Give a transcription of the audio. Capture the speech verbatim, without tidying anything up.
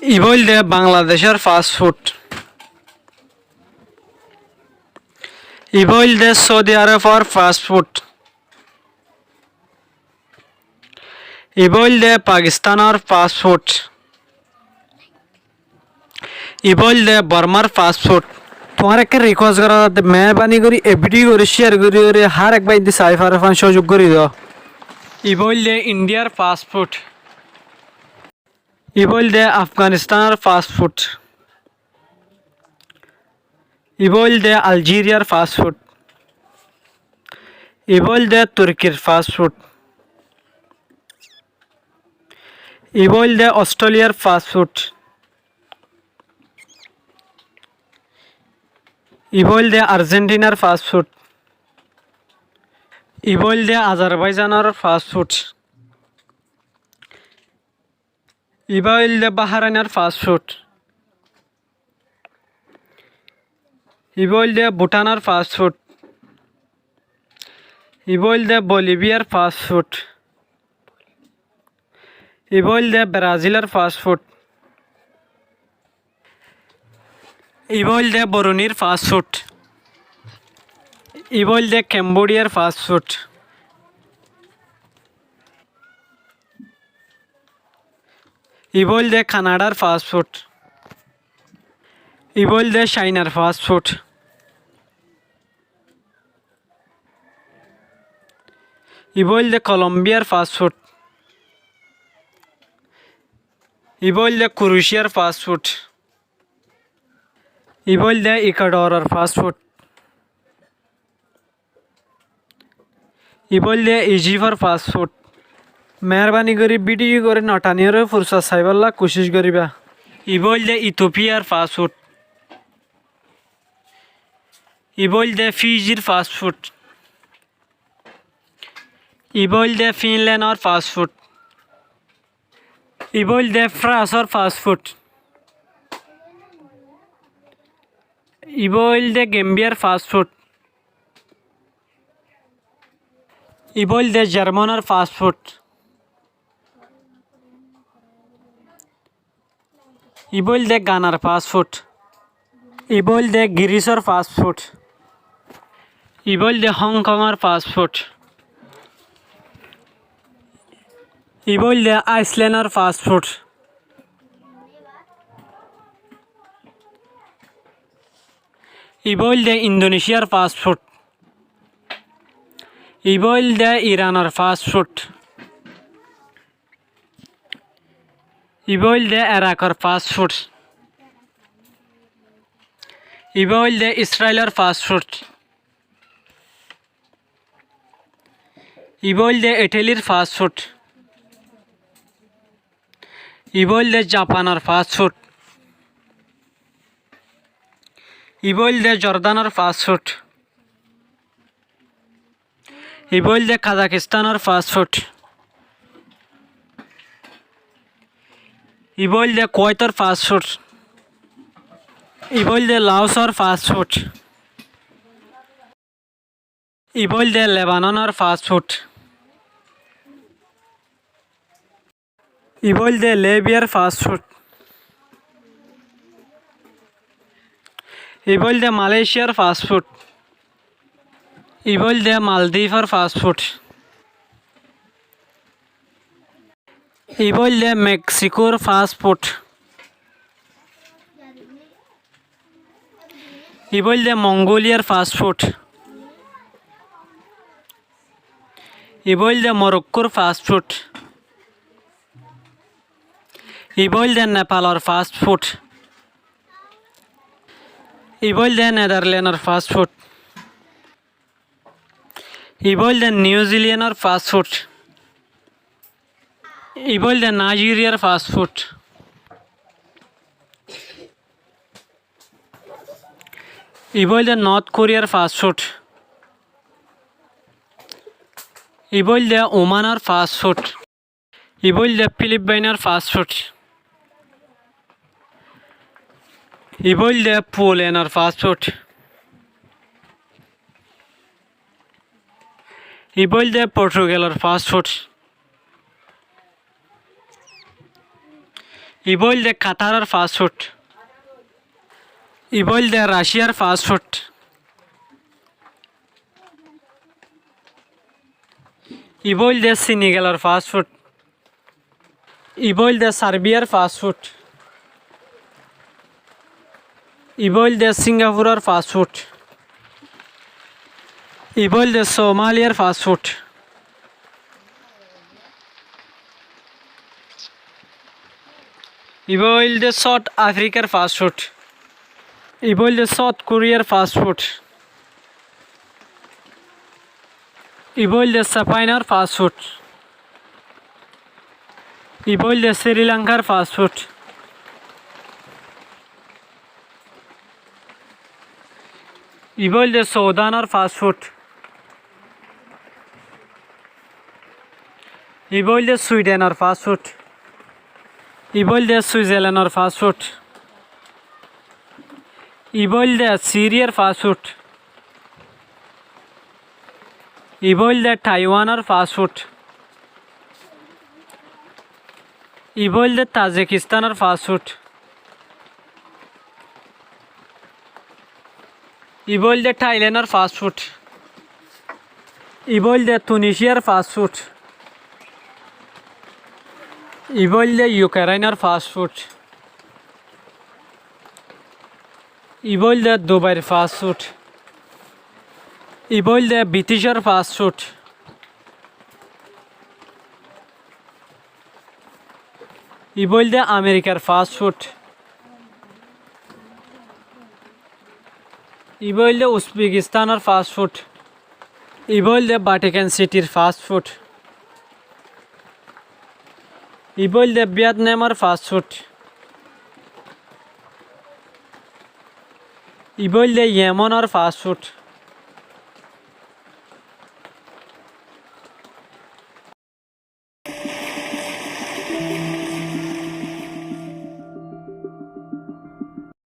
Ibá óilde Bangladecór fast food. Ibá óilde Saudi Arabor fast food. Ibá óilde Pakistanor fast food. Ibá óilde Bormar fast food. Tuáñre ekká request gorá zadde, meherbani gorí e video gorí share gorí gorí hár ek bái indi sai fare fán cúzug gorí do. Ibá óilde Indiar fast food. Ibá óilde Afganistanor fast food. Ibá óilde Algeriar fast food. Ibá óilde Turkir fast food. Ibá óilde Australiar fast food. Ibá óilde Argentinar fast food. Ibá óilde Azerbaijanor fast food. Ibá óilde Bahrainor fast food. Ibá óilde Bhutanor fast food. Ibá óilde Boliviar fast food. Ibá óilde Brazilor fast food. Ibá óilde Burundír fast food. Ibá óilde Kembodiyar fast food. Ibá óilde Kanadar fast food. Ibá óilde Cainar fast food. Ibá óilde Kolombiyar fast food. Ibá óilde Kuruciyar fast food. Ibá óilde Ekuadoror fast food. Ibá óilde Ijifor fast food. Meherbani gorí video gorí no thaniyóre fursot saibálla kucíc goríba. Ibá óilde Itopiar fast food. Ibá óilde Fijir fast food. Ibá óilde Finlandor fast food. Ibá óilde Fransor fast food. Ibá óilde Gambiyar fast food. Ibá óilde Jarmanor fast food. Ibá óilde Ganar fast food. Ibá óilde Girisor fast food. Ibá óilde Hong Kongor fast food. Ibá óilde Icelandor fast food. Ibá óilde Indonesia r fast food. Ibá óilde Iran or fast food. Ibá óilde Iraq or fast food. Ibá óilde Israel or fast food. Ibá óilde Italy r fast food. Ibá óilde Japan or fast food. Ibá óilde Jordan or fast food. Ibá óilde Kazakistan or fast food. Ibá óilde Kuwait or fast food. Ibá óilde Laos or fast food. Ibá óilde Lebanon or fast food. Ibá óilde Libya r fast food. Ibá óilde Malaysia r fast food. Ibá óilde Maldives or fast food. Ibá óilde Mexico r fast food. Ibá óilde Mongolia r fast food. Ibá óilde Morocco r fast food. Ibá óilde Nepal or fast food. Ibá óilde Netherland or fast food. Ibá óilde New Zealand or fast food. Ibá óilde Nigeria r fast food. Ibá óilde North Korea r fast food. Ibá óilde Oman or fast food. Ibá óilde Philippine or fast food. Ibá óilde Poland or fast food. Ibá óilde Portugal or fast food. Ibá óilde Kataror fast food. Ibá óilde Racíyar fast food. Ibá óilde Sinigelor fast food. Ibá óilde Sarbiyar fast food. Ibá óilde Singafuror fast food. Ibá óilde Somaliyar fast food. Ibá óilde South Afrikar fast food. Ibá óilde South Koriyar fast food. Ibá óilde Spainor fast food. Ibá óilde Sri Lankar fast food. Ibá óilde Sudanor fast food. Ibá óilde Swidenor fast food. Ibá óilde Switzerlandor fast food. Ibá óilde Siriyar fast food. Ibá óilde Taiwanor fast food. Ibá óilde Tajikistanor fast food. Ibá óilde Thailandor fast food. Ibá óilde Tunisiyar fast food. Ibá óilde Ukrainor fast food. Ibá óilde Dubair fast food. Ibá óilde Briticor fast food. Ibá óilde Amerikar fast food. Ibá óilde Uzbekistanor fast food. Ibá óilde Vatikan Sitir fast food. Ibá óilde Vietnamor fast food. Ibá óilde Yemenor fast food.